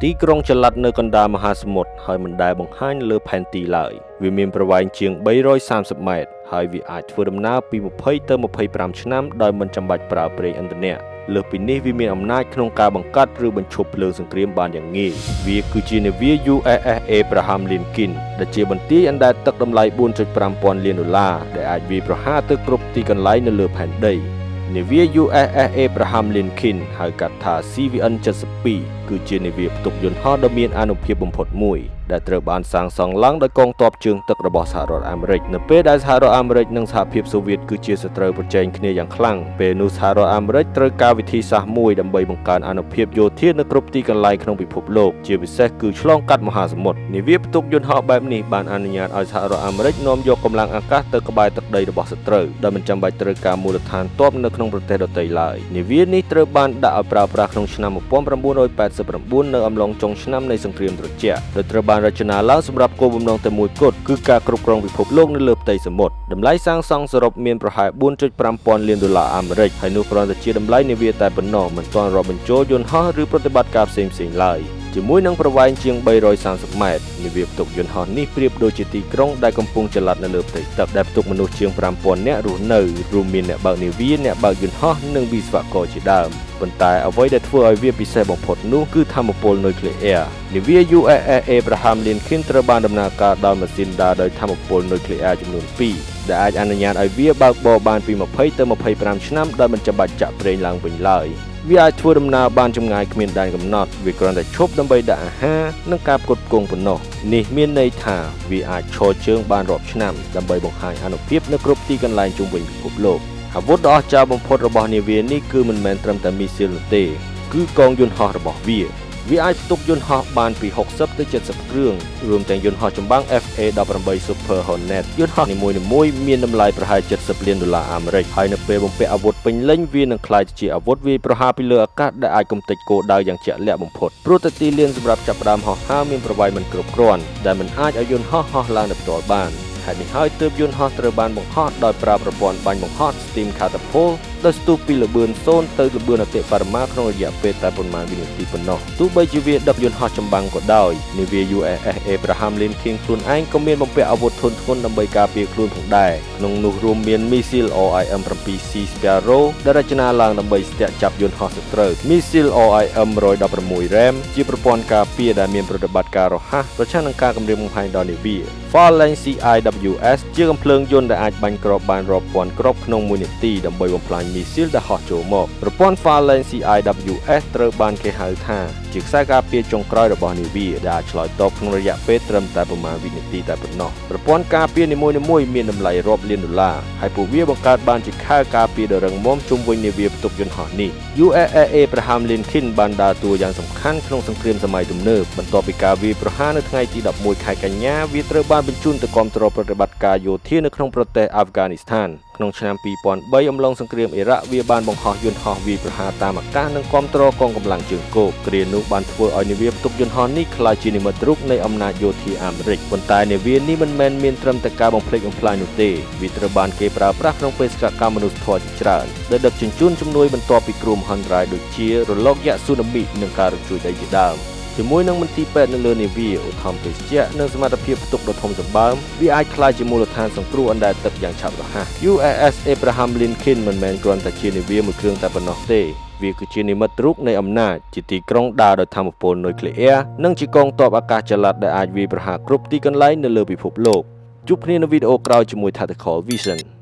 ទីក្រុងចល័តនៅកណ្ដាលមហាសមុទ្រហើយមិនដែលបង្ហាញលើផែនទីឡើយវាមានប្រវែងជាង330ម៉ែត្រហើយវាអាចធ្វើដំណើរពី20ទៅ25ឆ្នាំដោយមិនចាំបាច់ប្រើប្រេងឥន្ធនៈលើសពីនេះវាមានអំណាចក្នុងការបង្កាត់ឬបញ្ឈប់ភ្លើងសង្គ្រាមបានយ៉ាងងាយវាគឺជានាវា USS Abraham Lincoln ដែលជាបន្ទាយអណ្ដែតទឹកតម្លៃ4.5ពាន់លានដុល្លារដែលអាចវាយប្រហារទៅគ្រប់ទីកន្លែងនៅលើផែនដីនាវា USS Abraham Lincoln ហៅកាត់ថា CVN 72គឺជានាវាផ្ទុកយន្តហោះដ៏មានអានុភាពបំផុតមួយដែលត្រូវបានសាងសង់ឡើងដោយកងទ័ពជើងទឹករបស់សហរដ្ឋអាមេរិកនៅពេលដែលសហរដ្ឋអាមេរិកនិងសហភាពសូវៀតគឺជាសត្រូវប្រជែងគ្នាយ៉ាងខ្លាំងពេលនោះសហរដ្ឋអាមេរិកត្រូវការវិធីសាស្ត្រមួយដើម្បីបង្កើនអានុភាពយោធានៅគ្រប់ទីកន្លែងក្នុងពិភពលោកជាពិសេសគឺឆ្លងកាត់មហាសមុទ្រនាវាផ្ទុកយន្តហោះបែបនេះបានអនុញ្ញាតឲ្យសហរដ្ឋអាមេរិកនាំយកកម្លាំងអាកាសទៅក្បែរទឹកដីរបស់សត្រូវដោយមិនចាំបាច់ត្រូវការមូលដ្ឋានទ័ពនៅក្នុងប្រទេសដទៃឡើយនាវានេះត្រូវបានដាក់ឲ្យប្រើប្រាស់ក្នុងឆ្នាំ1989នៅអំឡុងចុងឆ្នាំនៃសង្គ្រាមត្រជាក់ដោយត្រូវបានរចនាឡើងសម្រាប់គោលបំណងតែមួយគត់គឺការគ្រប់គ្រងពិភពលោកនៅលើផ្ទៃសមុទ្រតម្លៃសាងសង់សរុបមានប្រហែល4.5ពាន់លានដុល្លារអាមេរិកហើយនោះគ្រាន់តែជាតម្លៃនាវាតែប៉ុណ្ណោះមិនទាន់រាប់បញ្ចូលយន្តហោះឬប្រតិបត្តិការផ្សេងៗឡើយជាមួយនឹងប្រវែងជាង330ម៉ែត្រនាវាផ្ទុកយន្តហោះនេះប្រៀបដូចជាទីក្រុងដែលកំពុងចល័តនៅលើផ្ទៃទឹកដែលផ្ទុកមនុស្សជាង5000នាក់រស់នៅរួមមានអ្នកបើកនាវាអ្នកបើកយន្តហោះនិងវិស្វករជាដើមប៉ុន្តែអ្វីដែលធ្វើឲ្យវាពិសេសបំផុតនោះគឺថាមពលនុយក្លេអ៊ែរនាវា USS Abraham Lincoln ត្រូវបានដំណើរការដោយម៉ាស៊ីនដើរដោយថាមពលនុយក្លេអ៊ែរចំនួន2ដែលអាចអនុញ្ញាតឲ្យវាបើកបរបានពី20ទៅ25ឆ្នាំដោយមិនចាំបាច់ចាក់ប្រេងឡើងវិញឡើយវាអាចធ្វើដំណើរបានចម្ងាយគ្មានដែនកំណត់វាគ្រាន់តែឈប់ដើម្បីដាក់អាហារនិងការផ្គត់ផ្គង់ប៉ុណ្ណោះនេះមានន័យថាវាអាចឈរជើងបានរាប់ឆ្នាំដើម្បីបង្ហាញអានុភាពនៅគ្រប់ទីកន្លែងជុំវិញពិភពលោកអាវុធដ៏អស្ចារ្យបំផុតរបស់នាវានេះគឺមិនមែនត្រឹមតែមីស៊ីលនោះទេគឺកងយន្តហោះរបស់វាវាអាចផ្ទុកយន្តហោះបានពី60ទៅ70គ្រឿងរួមទាំងយន្តហោះចម្បាំង FA-18 Super Hornet យន្តហោះនីមួយៗមានតម្លៃប្រហែល70លានដុល្លារអាមេរិកហើយនៅពេលបំពាក់អាវុធពេញលេញវានឹងក្លាយជាអាវុធវាយប្រហារពីលើអាកាសដែលអាចកម្ទេចគោលដៅយ៉ាងជាក់លាក់បំផុតព្រោះតែទីលានសម្រាប់ចាប់ផ្ដើមហោះហើរមានប្រវែងមិនគ្រប់គ្រាន់ដែលមិនអាចឲ្យយន្តហោះហោះឡើងដោយផ្ទាល់បានហេតុនេះហើយទើបយន្តហោះត្រូវបានបង្ហោះដោយប្រើប្រព័ន្ធបាញ់បង្ហោះ Steam Catapult ដោយស្ទុះពីល្បឿន0ទៅល្បឿនអតិបរមាក្នុងរយៈពេលតែប៉ុន្មានវិនាទីប៉ុណ្ណោះទោះបីជាវាដឹកយន្តហោះចម្បាំងក៏ដោយនាវា USS Abraham Lincoln ខ្លួនឯងក៏មានបំពាក់អាវុធធុនធ្ងន់ដើម្បីការពារខ្លួនផងដែរក្នុងនោះរួមមានមីស៊ីល RIM-7C Sparrow ដែលរចនាឡើងដើម្បីស្ទាក់ចាប់យន្តហោះសត្រូវមីស៊ីល RIM 116 RAM ជាប្រព័ន្ធការពារដែលមានប្រតិបត្តិការរហ័សប្រឆាំងនឹងការគំរាមកំហែងដល់នាវា Phalanx CIWS ជាកាំភ្លើងយន្តដែលអាចបាញ់គ្រាប់បានរាប់ពាន់គ្រាប់ក្នុងមួយនាទីដើម្បីបំផ្លាញមីស៊ីលដែលហោះចូលមកប្រព័ន្ធ Phalanx CIWS ត្រូវបានគេហៅថាជាខ្សែការពារចុងក្រោយរបស់នាវាដែលអាចឆ្លើយតបក្នុងរយៈពេលត្រឹមតែប្រមាណវិនាទីតែប៉ុណ្ណោះប្រព័ន្ធការពារនីមួយៗមានតម្លៃរាប់លានដុល្លារហើយពួកវាបង្កើតបានជាខែលការពារដ៏រឹងមាំជុំវិញនាវាផ្ទុកយន្តហោះនេះ USS Abraham Lincoln បានដើរតួយ៉ាងសំខាន់ក្នុងសង្គ្រាមសម័យទំនើបបន្ទាប់ពីការវាយប្រហារនៅថ្ងៃទី11ខែកញ្ញាវាត្រូវបានបញ្ជូនទៅគាំទ្រប្រតិបត្តិការយោធានៅក្នុងប្រទេសអាហ្វហ្គានីស្ថានក្នុងឆ្នាំ2003អំឡុងសង្គ្រាមអ៊ីរ៉ាក់វាបានបង្ហោះយន្តហោះវាយប្រហារតាមអាកាសនិងគាំទ្រកងកម្លាំងជើងគោកគ្រានោះបានធ្វើឲ្យនាវាផ្ទុកយន្តហោះនេះក្លាយជានិមិត្តរូបនៃអំណាចយោធាអាមេរិកប៉ុន្តែនាវានេះមិនមែនមានត្រឹមតែការបំផ្លិចបំផ្លាញនោះទេវាត្រូវបានគេប្រើប្រាស់ក្នុងបេសកកម្មមនុស្សធម៌ជាច្រើនដែលដឹកជញ្ជូនជំនួយបន្ទាប់ពីគ្រោះមហន្តរាយដូចជារលកយក្សស៊ូណាមីនិងការរញ្ជួយដីជាដើមជាមួយនឹងមន្ទីរពេទ្យនៅលើនាវាឧទ្ធម្ភាគចក្រនិងសមត្ថភាពផ្ទុកដ៏ធំសម្បើមវាអាចក្លាយជាមូលដ្ឋានសង្គ្រោះអណ្ដែតទឹកយ៉ាងឆាប់រហ័ស USS Abraham Lincoln មិនមែនគ្រាន់តែជានាវាមួយគ្រឿងតែប៉ុណ្ណោះទេវាគឺជានិមិត្តរូបនៃអំណាចជាទីក្រុងដើរដោយថាមពលនុយក្លេអ៊ែរនិងជាកងទ័ពអាកាសចល័តដែលអាចវាយប្រហារគ្រប់ទីកន្លែងនៅលើពិភពលោកជួបគ្នានៅវីដេអូក្រោយជាមួយ Tactical Vision។